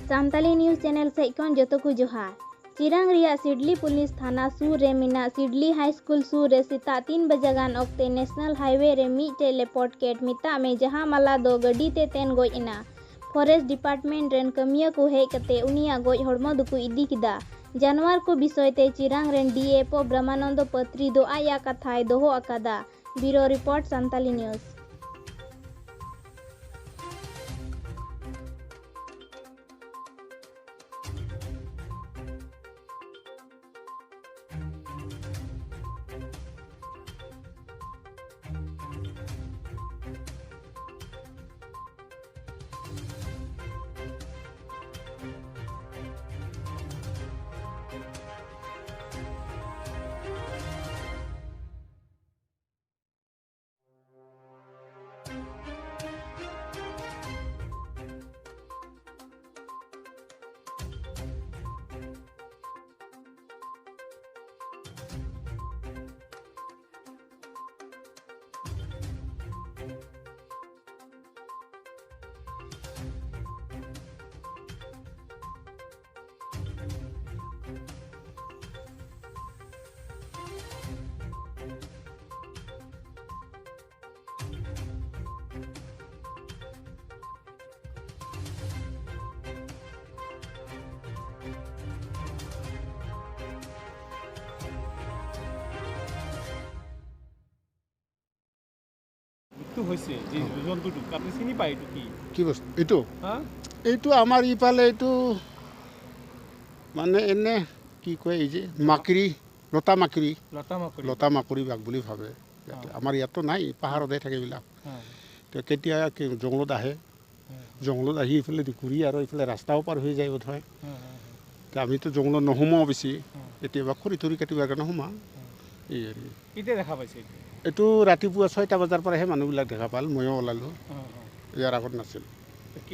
Santali news channel से खन जतो को जोहार। चिरांग रिया सिडली पुलिस थाना सुर रे मेना सिडली हाई स्कूल सुर रे सेता 3 बजे गान ओक्ते नेशनल हाईवे रे मिटे लेपॉट केट मिता में जहां माला दो गड्डी ते तेन गज एना। फॉरेस्ट डिपार्टमेंट रेन कमिया को हेज कते उनिया गज हड़मो दुकु इदी किदा। जानवर को विषय ते चिरांग रेन डीएफओ ब्रह्मानंद पत्री दो आया कथाय दोहो अकादा। Bureau report Santali news. হৈছে যে জন্তুটো আপুনি চিনি পায় এইটো কি কি বস্তু এইটো এইটো আমাৰ ইফালে এইটো মানে এনে কি কয় এই যে মাকৰি লতা মাকৰি লতা মাকৰি বাঘ বুলি ভাবে। আমাৰ ইয়াতো নাই, পাহাৰতহে থাকে এইবিলাক। তো কেতিয়া জংঘলত আহে, জংঘলত আহি এইফালে ঘূৰি আৰু এইফালে ৰাস্তাও পাৰ হৈ যায় বোধহয়। তো আমিতো জংঘলত নোসোমাওঁ বেছি, কেতিয়াবা খৰি থৰি কাটিবৰ কাৰণে সোমাওঁ। এই হেৰি কেতিয়া দেখা পাইছে? এইটো ৰাতিপুৱা 6টা বজাৰ পৰাহে মানুহবিলাক দেখা পাল, ময়ো ওলালোঁ, ইয়াৰ আগত নাছিল।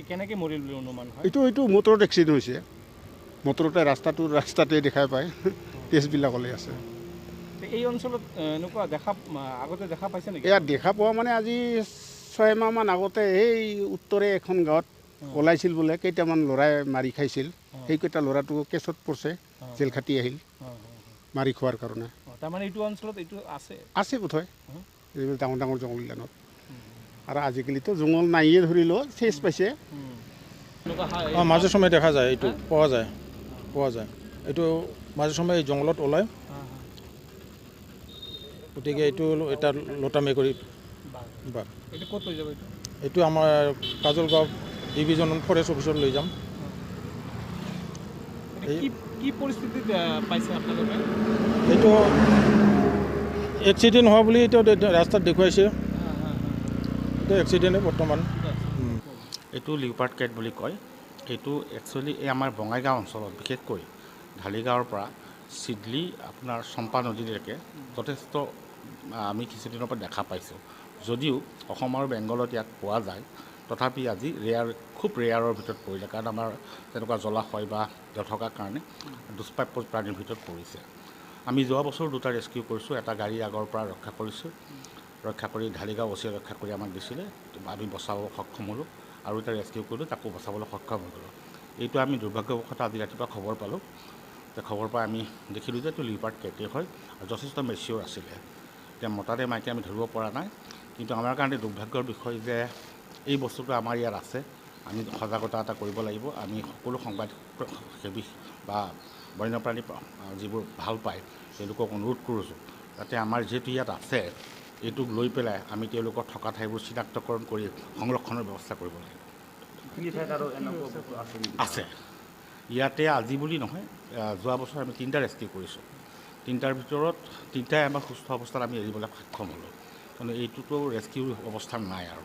কেনেকৈ মৰিল বুলি অনুমান হয়? এইটো এইটো মটৰত এক্সিডেণ্ট হৈছে, মটৰতে ৰাস্তাতে দেখাই পায়, টেষ্টবিলাক ওলাই আছে। এই অঞ্চলত এনেকুৱা দেখা আগতে দেখা পাইছে নেকি? ইয়াত দেখা পোৱা মানে আজি 6 মাহমান আগতে এই উত্তৰে এখন গাঁৱত ওলাইছিল বোলে, কেইটামান ল'ৰাই মাৰি খাইছিল। সেইকেইটা ল'ৰাটো কেছত পৰিছে, জেল খাটি আহিল মাৰি খোৱাৰ কাৰণে। তাৰমানে এইটো অঞ্চলত এইটো আছে আছে বোধহয়, এইবিলাক ডাঙৰ ডাঙৰ জংঘলবিলাকত। আৰু আজিকালিতো জংঘল নাইয়ে ধৰি লওক, চেচ পাইছে। অঁ, মাজে সময়ে দেখা যায়, এইটো পোৱা যায়, পোৱা যায়। এইটো মাজে সময়ে এই জংঘলত ওলায়, গতিকে এইটো এটা লতা মেকুৰী বাঘ। এইটো ক'ত লৈ যাব? এইটো আমাৰ কাজলগাঁও ডিভিজন ফৰেষ্ট অফিচত লৈ যাম। কি পৰিস্থিতিত পাইছে আপোনালোকে? এইটো এক্সিডেণ্ট হোৱা বুলি এইটো ৰাস্তাত দেখুৱাইছে, এইটো এক্সিডেণ্টে বৰ্তমান। এইটো লিওপাৰ্ড কেট বুলি কয়। এইটো একচুৱেলি এই আমাৰ বঙাইগাঁও অঞ্চলত বিশেষকৈ ঢালিগাঁৱৰ পৰা চিডলি আপোনাৰ চম্পা নদীলৈকে যথেষ্ট আমি কিছুদিনৰ পৰা দেখা পাইছোঁ। যদিও অসম আৰু বেংগলত ইয়াক পোৱা যায়, তথাপি আজি ৰেয়াৰ, খুব ৰেয়াৰৰ ভিতৰত পৰিলে, কাৰণ আমাৰ তেনেকুৱা জলাশয় বা নথকাৰ কাৰণে দুষ্প্ৰাপ্য প্ৰাণীৰ ভিতৰত পৰিছে। আমি যোৱা বছৰ 2টা ৰেস্কিউ কৰিছোঁ, এটা গাড়ী আগৰ পৰা ৰক্ষা কৰিছোঁ, ৰক্ষা কৰি ঢালিগাঁও অচিয়ে ৰক্ষা কৰি আমাক দিছিলে, আমি বচাব সক্ষম হ'লোঁ। আৰু এটা ৰেস্কিউ কৰিলোঁ, তাকো বচাবলৈ সক্ষম হৈ গ'লোঁ। এইটো আমি দুৰ্ভাগ্যবশতঃ আজি ৰাতিপুৱা খবৰ পালোঁ। খবৰ পাই আমি দেখিলোঁ যে এইটো লিওপাৰ্ড কেটেই হয় আৰু যথেষ্ট মেচিয়ৰ আছিলে। এতিয়া মতাতে মাইকী আমি ধৰিব পৰা নাই, কিন্তু আমাৰ কাৰণে দুৰ্ভাগ্যৰ বিষয় যে এই বস্তুটো আমাৰ ইয়াত আছে। আমি সজাগতা এটা কৰিব লাগিব। আমি সকলো সংবাদসেৱী বা বন্যপ্ৰাণী যিবোৰ ভাল পায় তেওঁলোকক অনুৰোধ কৰিছোঁ যাতে আমাৰ যিহেতু ইয়াত আছে এইটোক লৈ পেলাই আমি তেওঁলোকৰ থকা ঠাইবোৰ চিনাক্তকৰণ কৰি সংৰক্ষণৰ ব্যৱস্থা কৰিব লাগিব। আছে ইয়াতে আজি বুলি নহয়, যোৱা বছৰ আমি 3টা ৰেস্কিউ কৰিছোঁ। 3টাৰ ভিতৰত 3টাই আমাৰ সুস্থ অৱস্থাত আমি এৰিবলৈ সক্ষম হ'লোঁ। কিন্তু এইটোতো ৰেস্কিউ অৱস্থা নাই আৰু।